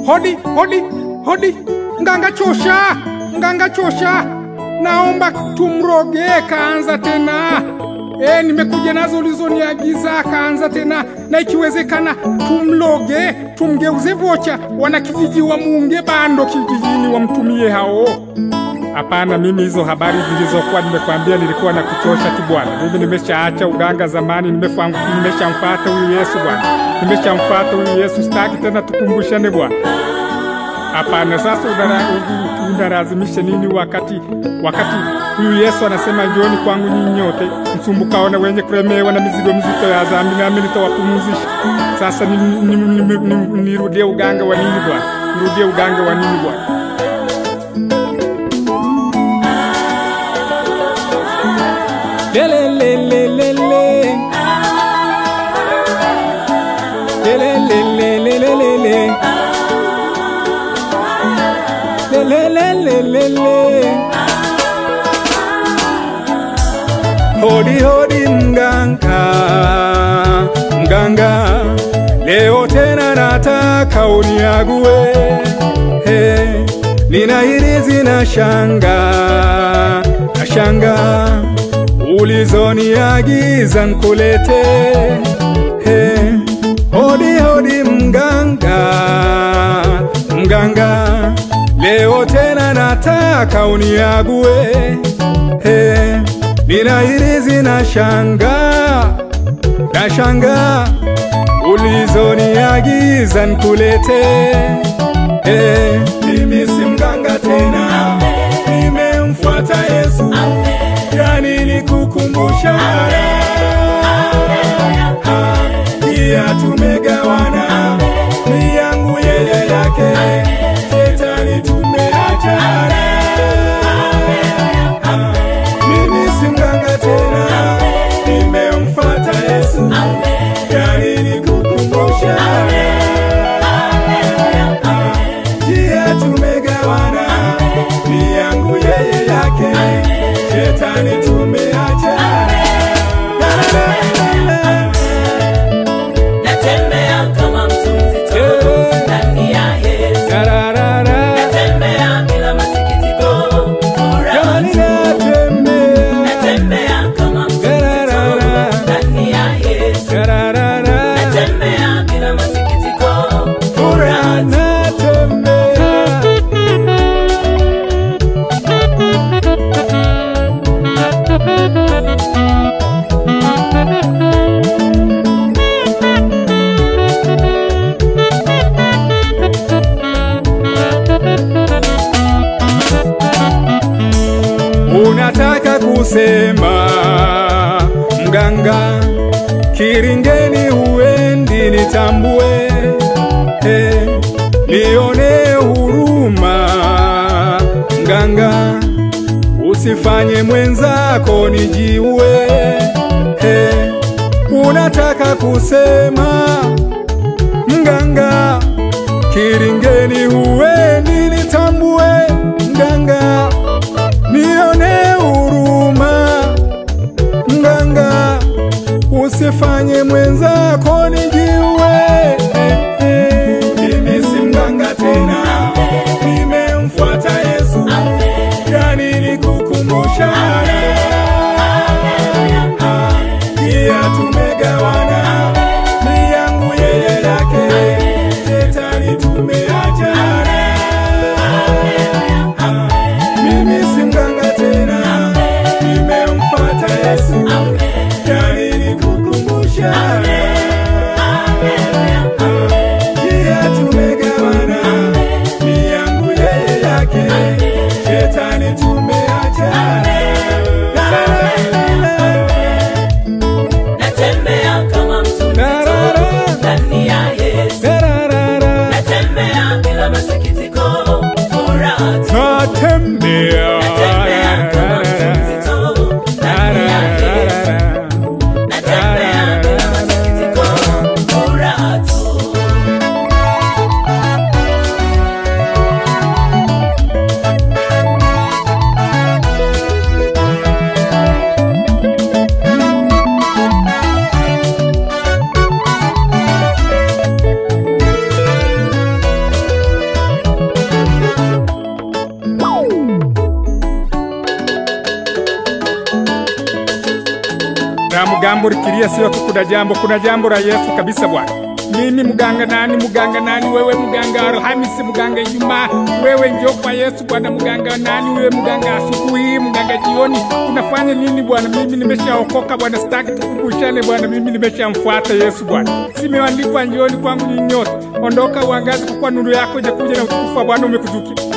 Hodi, hodi, hodi. Mganga chosha, mganga chosha. Naomba tumroge kaanza tena. Nimekuja nazo ulizoniagiza kaanza tena. Na ikiwezekana tumloge, tumgeuze vocha, wanakijiji wa muunge bando kijijini wamtumie hao. Hapana, mimi hizo habari zilizokuwa nimekwambia nilikuwa na kuchosha tu bwana. Mimi nimeshaacha uganga zamani, nimeshamfuata huyu Yesu bwana. Nimeshamfuata huyu Yesu, sitaki tena tukumbushane bwana. Hapana, sasa unalazimisha nini wakati huyu Yesu anasema njooni kwangu nyinyi nyote msumbukao na wenye kulemewa na mizigo mizito ya dhambi, nami nitawapumzisha. Sasa nirudie uganga wa nini bwana? Nirudie uganga wa nini bwana? Le le le le le. Le le le le le le le. Le le le le le le. Hodi hodi mganga, mganga, leo tena nataka uniague. Hey, nina hirizi na shanga, na shanga ulizoniagiza nkulete. Hey, hodi hodi mganga, mganga, leo tena nataka uniague. Hey, nina hirizi na shanga, na shanga ulizoniagiza nkulete. Hey, mimi si mganga tena, nimemfuata Yesu. Yani nikukumbusha, pia tumegawana, ni yangu yeye yake, shetani tumeachana. Mimi si mganga tena, nimemfuata Yesu. Yani nikukumbusha, pia tumegawana, ni yangu yeye yake, shetani tumeachana. Natembea kama mtu mzito ndani ya Yesu. Natembea bila masikitiko, furaha. Natembea kama mtu mzito ndani ya Yesu. Natembea bila masikitiko, furaha. Unataka kusema mganga, kiringeni uendi nitambue. Hey, nione huruma mganga, usifanye mwenzako nijiue. Hey, unataka kusema mganga, kiringeni uendi nitambue. Mganga, nione huruma mganga, usifanye mwenzako nijiue. Mimi si mganga tena, nimemfuata Yesu. Yani nikukumbusha, pia tumegawana, ni yangu yeye yake, shetani tumeachana. Mimi si mganga tena, nimemfuata Yesu. Yani nikukumbusha, pia tumegawana, ni yangu yeye yake, shetani tumeachana. Natembea kama mtu mzito ndani ya Yesu. Natembea bila masikitiko, furaha. Natembea kama mtu mzito ndani ya Yesu. Natembea bila masikitiko, furaha tu. Jambo likilia sio tu kuna jambo, kuna jambo la Yesu kabisa bwana. Mimi mganga nani, mganga nani, wewe mganga Alhamisi, mganga Ijumaa, wewe njoo kwa Yesu bwana. Mganga nani wewe, mganga asubuhi, mganga jioni, unafanya nini bwana? Mimi nimeshaokoka bwana, sitaki tukumbushane bwana, mimi nimeshamfuata Yesu bwana. Simeandikwa njooni kwangu nyinyi nyote, ondoka uangaze, kwa kuwa nuru yako ijakuja na utukufu wa Bwana umekuzukia.